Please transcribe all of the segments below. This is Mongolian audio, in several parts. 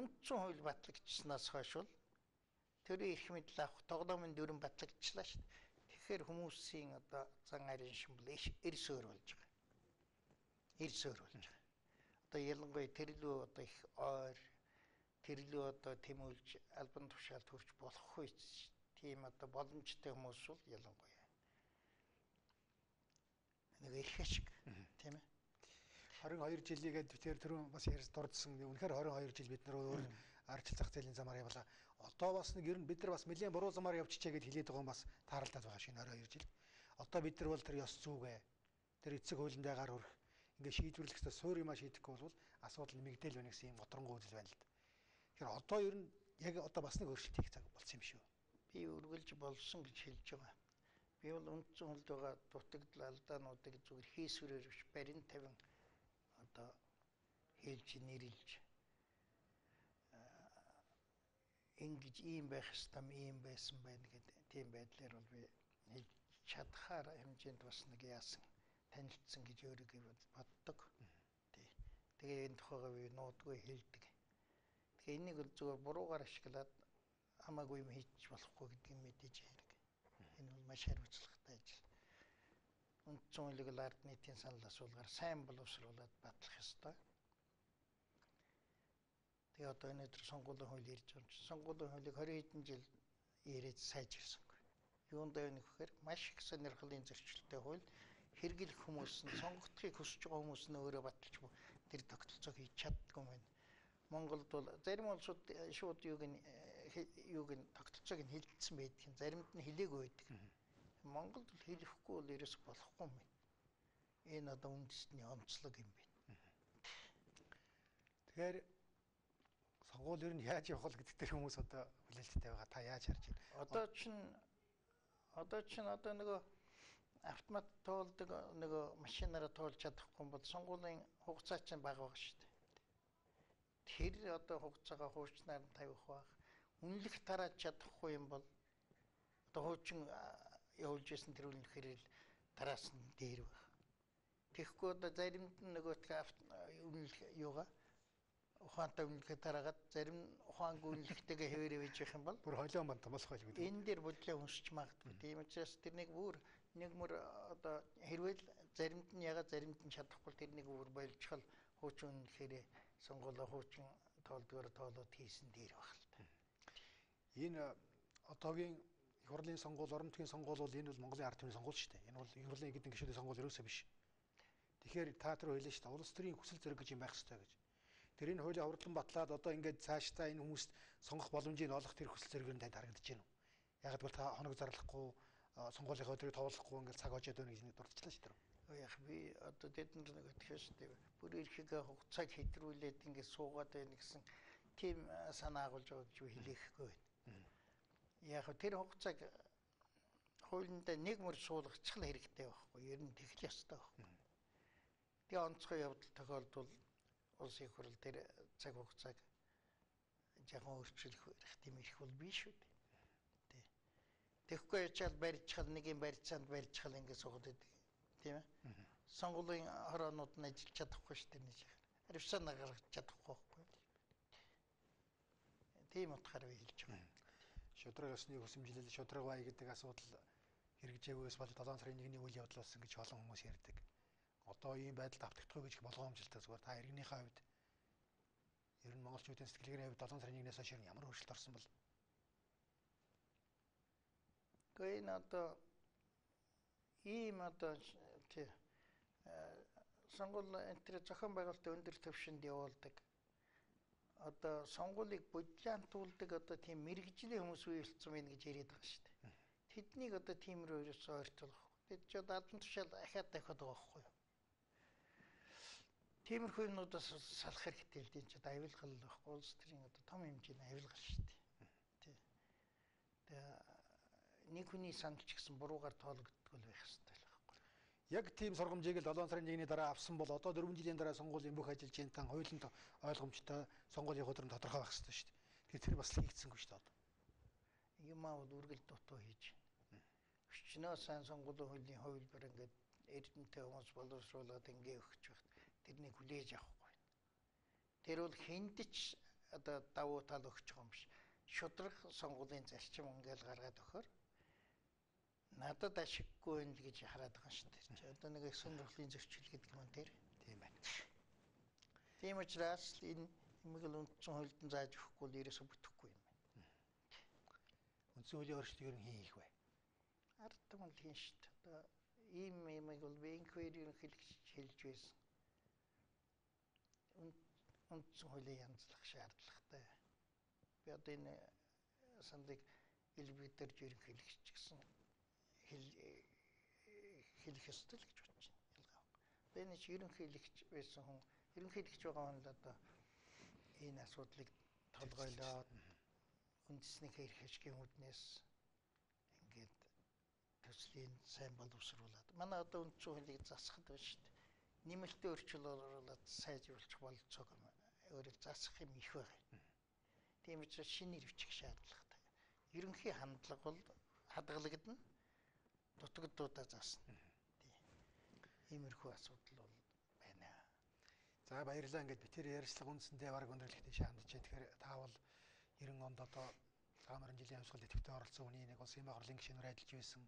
Үндсэн хууль батлагдсанаас хойш бол төрийн эрх мэдэл авах тоглоомын дүрэм батлагдчихлаа шүү дээ. Тэгэхээр хүмүүсийн одоо зан арийн шимбэл эрс өөр болж байгаа. Эрс өөр болж байгаа. Одоо ялангуяа тэрлүү одоо их ойр, тэрлүү одоо тэмүүлж албан тушаалд хүрч болохгүй тийм одоо боломжтой хүмүүс бол ялангуяа нэг эрх ашиг тийм ээ. 22 жилийгээд тэр түрүүн бас ярьж дурдсан. Үнэхээр 22 жил бид нар өөр ардчил зах зээлийн замаар явлаа. Одоо бас нэг ер нь бид нар бас нэлээд буруу замаар явчихжээ гэд хэлээд байгаа юм бас тааралдаад байгаа шинэ 22 жил. Одоо бид нар бол тэр ёс зүгээ тэр эцэг хуулиндээ гар хүрэх ингээ шийдвэрлэх ёстой суур юмаа шийдэхгүй бол асуудал нэмэгдээл байна гэсэн юм готрон үзэл байна л да. Тэгэхээр одоо ер нь яг одоо бас нэг өөрчлөлт хийх цаг болсон юм шүү. Би үргэлж болсон гэж хэлж байгаа. Би бол үндсэн хуульд байгаа дутагдал алдаануудыг зүгээр хийсвэрээр биш барин тавин одоо хэлж нэрлж ингэж ийм байх ёстой ийм байсан байна гэдэг тийм байдлаар бол би хэлж чадхаар хэмжээнд бас нэг яасан танилцсан гэж өөрийгөө боддог. Тий. Тэгээ энэ тухайгаа би нуудгүй хэлдэг. Тэгээ энийг бол зүгээр буруугаар ашиглаад хамаагүй юм хийж болохгүй гэдгийг мэдээж хэрэг. Энэ бол маш хариуцлагатай ажил. Үндсэн хуулийг л ард нийтийн санал асуулгаар сайн боловсруулад батлах ёстой. Тэгээ одоо энэ өдөр сонгуулийн хууль ирж байгаа юм чинь сонгуулийн хуулийг 20 хэдэн жил яриад сайжирсангүй. Юунд вэ гэхээр маш их сонирхлын зөрчилтэй хууль хэрэглэх хүмүүс нь сонгогдохыг хүсэж байгаа хүмүүс нь өөрөө баталж тэр тогтолцоог хийж чаддгүй юм байна. Монголд бол зарим улсууд шууд юуг нь тогтолцоог нь хилдсэн байдаг юм. Заримд нь хилээгүй байдаг. Монголд бол хэлэхгүй бол ерөөс болохгүй юм байна. Энэ одоо үндэстний онцлог юм байна. Тэгэхээр сонгуул ер нь яаж явах вэ гэдэг дээр хүмүүс одоо хүлээлттэй байгаа. Та яаж харж байна? Одоо чинь одоо нөгөө автомат тоолдог нөгөө машинаараа тоолж чадахгүй бол сонгуулийн хугацаа чинь бага байгаа шүү дээ. Тэр одоо хугацаагаа хуучнаар нь тавих байх. Үнэлэх тарааж чадахгүй юм бол одоо хуучин явуулж исэн тэр үнэлэхээр л тараас нь дээр байх. Тэгэхгүй одоо заримд нь нөгөөх үнэлэх юугаа ухаантай үнэлэхэд тараагаад зарим ухаангүй үнэлэхтэйгээ хэвээрээ байж явах юм бол бүр холион бан томлох байл гэдэг. Энэ дээр бодлоо уншиж магадгүй. Тийм учраас тэрнийг бүр нэг мөр одоо хэрвээ л заримд нь ягаад заримд нь чадахгүй тэрнийг бүр болчихол хуучин үнэлэхээр сонгуулаа хуучин тоолдгоор тоолоод хийсэн дээр байх л та. Энэ одоогийн их хурлын сонгуул, орон нутгийн сонгуул бол энэ бол Монголын ард түмний сонгуул шүү дээ. Энэ бол их хурлын гэдэг гишүүдийн сонгуул ерөөсөө биш. Тэгэхээр та түр хэлээ шүү дээ. Улс төрийн хүсэл зориг гэж юм байх ёстой гэж. Тэр энэ хуулийн хурдлан батлаад одоо ингээд цаашдаа энэ хүмүүст сонгох боломжийг олох тэр хүсэл зориг нь танд харагдаж байна уу? Яг гэвэл та хоног зарлахгүй сонгуулийн өдрийг товлохгүй ингээд цаг хожоод байна гэж нэг дурдчихлаа шүү дээ. Яг би одоо тэд нар нэг өгөх шүү дээ. Бүр эрхийг хугацааг хэтрүүлээд ингээд суугаад байна гэсэн тийм санаа агуулж байгаа гэж би хэлэхгүй байна. Яг тэр хугацааг хуулиндаа нэг мөр суулгачих л хэрэгтэй байхгүй. Ер нь тэгэл ёстой байхгүй. Тэгээ онцгой явдал тохиолдвол улсын их хурл тэр цаг хугацааг жоохон өөрчлөх эрх тийм эрх бол биш шүү дээ. Тий. Тэгэхгүй ячаал барьчихал нэг юм барьцаанд барьчихал ингээд суугаад байдаг. Тийм ээ. Сонгуулийн хороонууд нь ажиллаж чадахгүй шүү дээ нэг. Харивсаа гаргаж чадахгүй байхгүй. Тийм утгаар би хэлж байгаа. Шудраг ёсны хөсөмжлөл, шудраг бай гэдэг асуудал хэрэгжээгүйс бол 7 сарын 1-ний үйл явдал болсон гэж олон хүмүүс ярьдаг. Одоо ийм байдалд автагдахгүй гэж болгоомжилтаа зүгээр та иргэнийхээ хувьд ер нь монголчуудын сэтгэлгээний хувьд 7 сарын 1-ээс хойш ямар өөрчлөлт орсон бол? Гэхдээ энэ одоо ийм одоо тий сонгуул энэ төр зохион байгуулалтын өндөр түвшинд явуулдаг. Одоо сонгуулийг бодлоонтуулдаг одоо тийм мэрэгжлийн хүмүүс үе болсон байна гэж яриад байгаа шүү дээ. Тэднийг одоо тийм рүү ерөөсөө ойртуулахгүй. Тэд ч одоо албан тушаал ахиад дахиад байгаа байхгүй юу? Тиймэрхүү юмнуудаас салах хэрэгтэй л дээ. Энд ч одоо авилгал байхгүй. Улс төрийн одоо том хэмжээний авилгал шүү дээ. Тий. Тэгээ нэг хүний санал ч гэсэн буруугаар тоологддоггүй байх хэрэгтэй л байхгүй. Яг тийм сургамжийг л 7 сарын 1-ний дараа авсан бол одоо 4 жилийн дараа сонгуулийн бүх ажилчинтан хуулинд ойлгомжтой сонгуулийн өдөр нь тодорхой байх хэрэгтэй шүү дээ. Тэгэхээр тэр бас хийгдсэнгүй шүү дээ одоо. Юмаа бол үргэлж дутуу хийж байна. Өчнөө сайн сонгуулийн хуулийн хувилбар ингээд эрдэмтэй хүмүүс боловсруулад ингээ өгч байхад тэрнийг хүлээж авахгүй байна. Тэр бол хүнд ч одоо давуу тал өгч байгаа юм биш. Шудраг сонгуулийн зарчим ингээл гаргаад өгөхөр надад ашиггүй юм л гэж хараад байгаа шүү дээ. Одоо нэг их сонирхлын зөрчил гэдэг юм тэр. Тийм байна. Тийм учраас энэ юмыг л үндсэн хуульд нь зааж өгөхгүй л ерөөсө бүтэхгүй юм байна. Үндсэн хуулийн өөрчлөлт ер нь хэн хийх вэ? Ард түмэн л хийн шүү дээ. Одоо ийм юмыг бол би инквайри ерөнхийлөгч хэлж байсан. Үндсэн хуулийг янзлах шаардлагатай. Би одоо энэ саналыг элбэгдэрж ерөнхийлөгч гэсэн хэлэх ёстой л гэж бодож байна. Ялгаа. Одоо энэ чи ерөнхийлөгч байсан хүн, ерөнхийлөгч байгаа хүн л одоо энэ асуудлыг толгойлоод үндэснийхээ эрх ашигын үүднээс ингээд төслийн сайн боловсруулад манай одоо үндсэн хуулийг засахад байна шүү дээ. Нэмэлтийн өөрчлөлт оруулаад сайжруулах бололцоог өөрөөр засах юм их байгаа. Тийм учраас шинээр бичих шаардлагатай. Ерөнхий хандлага бол хадгалагдана. Дутагдуудаа засна. Тийм. Иймэрхүү асуудал бол байна. За баярлалаа. Ингээд би тэр ярилцлага үндсэндээ бараг өндөрлөхтэй шаандж. Тэгэхээр та бол 90 онд одоо 100 жилийн амьсгал идэвхтэй оролцсон хүний нэг улсын байгууллагын гишүүнээр ажиллаж байсан.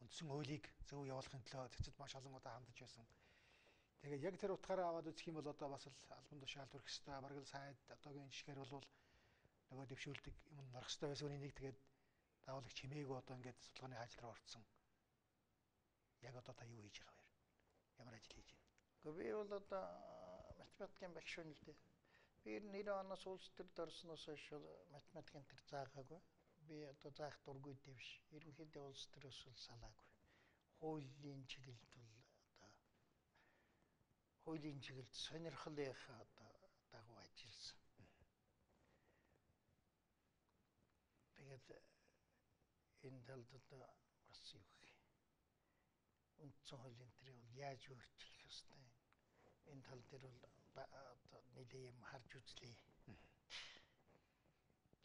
Үндсэн хуулийг зөв явуулахын төлөө цэцэд маш олон удаа хандаж байсан. Тэгээд яг тэр утгаараа аваад үзэх юм бол одоо бас л албан тушаал төрөх ёстой. Бараг л сайд одоогийн жишгээр бол нөгөө дэвшүүлдэг юмд орох ёстой байсан хүний нэг тэгээд дагуулагч чимээгүй одоо ингээд судалгааны ажил руу орцсон. Яг одоо та юу хийж байгаа вэ? Ямар ажил хийж байна? Гэхдээ би бол одоо математикийн багш хүн л дээ. Би 90 оноос улс төрд орсноос хойш математикийн төр заагаагүй. Би одоо заах дургүй дэвш. Ерөнхийдөө улс төрөөс бол салаагүй. Хуулийн чиглэлд бол одоо хуулийн чиглэлд сонирхлынхаа одоо дагуу ажилласан. Тэгээд энэ талд одоо бас юу гэх үндсэн хуулийн тэрийг бол яаж өөрчлөх ёстой. Энэ тал дээр бол одоо нэлээ юм харж үзлээ.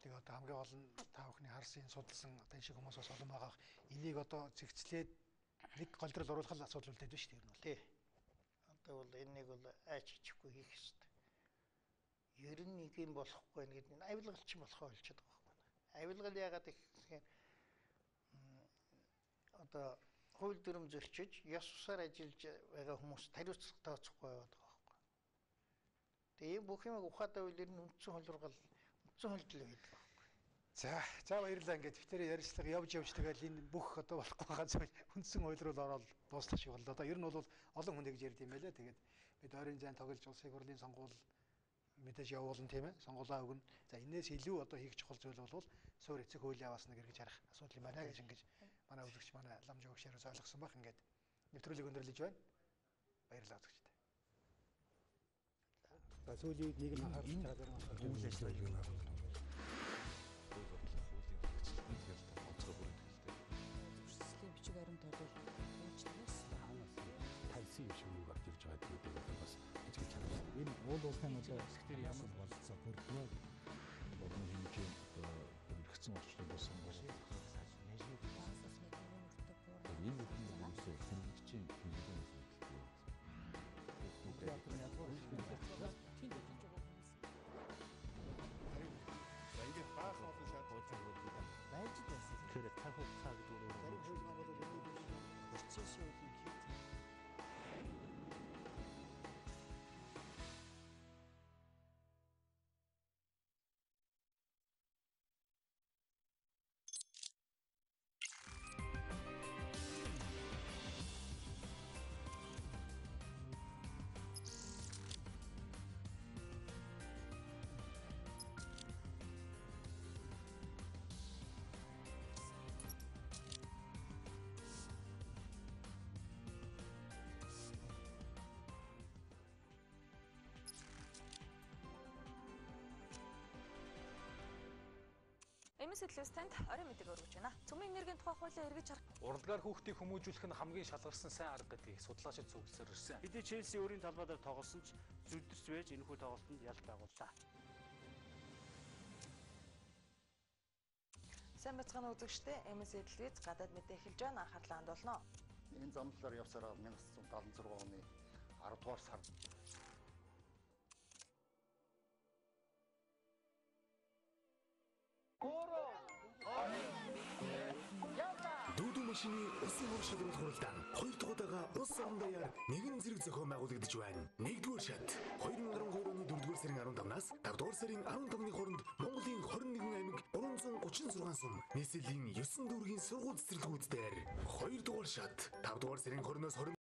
Тэгээ одоо хамгийн гол нь та бүхний харсан, судалсан одоо энэ шиг хүмүүс бас олон байгаа. Энийг одоо зэгцлээд нэг голдрол оруулах л асуудал үлдээд байна шүү дээ. Ер нь бол. Тий. Одоо бол энэнийг бол айч ичихгүй хийх ёстой. Ер нь нэг юм болохгүй байна гэдэг нь авилгалч болохоо болчиход байгаа байхгүй. Авилгал яагаад гэхээр одоо хууль дүрм зөрчиж, ёс усаар ажиллаж байгаа хүмүүс хариуцлага тооцохгүй яваад байгаа байхгүй. Тэгээ ийм бүх юмыг ухаад байвал ер нь үндсэн хууль руугаал үндсэн хуульд л байдаг байхгүй. За баярлалаа. Ингээд битэрээ ярилцлага явж тэгэл энэ бүх одоо болохгүй байгаа зүйл үндсэн хууль руу ороод дуслах шиг боллоо. Одоо ер нь бол олон хүн тэгж ярьд юм байлаа. Тэгээд бид ойрын зайн тоглож улсын хурлын сонгуул мэдээж явуулна тийм ээ. Сонгуулаа өгнө. За энээс илүү одоо хийх чухал зүйл бол суур эцэг хуулийг бас нэг эргэж харах асуудал юм байна гэж ингэж манай үзэгч манай ламж өгшээрээс ойлгосон байх. Ингээд нэвтрүүлэг өндөрлөж байна. Баярлалаа үзэгчдээ. За сүүлийн үед нэг нь анхаарч байгаа зарим үйл ажиллагаа хууль бодлого хуулийн хэрэгжилтийн хялт онцгой бүрэтгэлтэй. Зөрчлийн бичиг баримт бол үйлчлэгээс хаанаас тавьсан юм шиг мөнгө авч ирж байгаа гэдгийг бас ажиглаж харна. Энэ уул уулын одоо хэсгээр ямар бололцоо бүрдмээ бодны хэмжээнд хэрэгцсэн орчлог болсон бол энэ бүхэн ерөөсөө хэрэгжин хэрэгжин асуудалтай. За ингээд баахан олон шаардлага байж байсан. Тэгэхээр цаг хугацаа гэдэг нь зарим хууль маань бол процессын үеийн хэд Эмис хөдлөөс танд орой мэдээг өргөж байна. Цөмийн энергийн тухай хуулиа эргэж харах. Урлагаар хүүхдийг хүмүүжүүлэх нь хамгийн шалгарсан сайн арга гэдгийг судлаачид зөвлөсөөр ирсэн. Хэдий Челси өөрийн талбай дээр тоглосон ч зүдэрч байж энэхүү тоглолтод ялт байгууллаа. Сайн байцгаана үзэгчдээ MS телевиз гадаад мэдээ эхэлж байна. Анхаарлаа хандуулно. Энэ замналаар явсараа 1976 оны 10 дугаар сард. машины усын хов шалрал хуралдаан 2 дахь удаага улс орон даяар нэгэн зэрэг зохион байгуулагдаж байна. 1-р шат 2012 оны 4-р сарын 15-наас 5-р сарын 15-ны хооронд Монголын 21 аймаг 336 сум нийслэлийн 9 дүүргийн сургууль цэцэрлэгүүд дээр. 2-р шат 5-р сарын 20-оос 20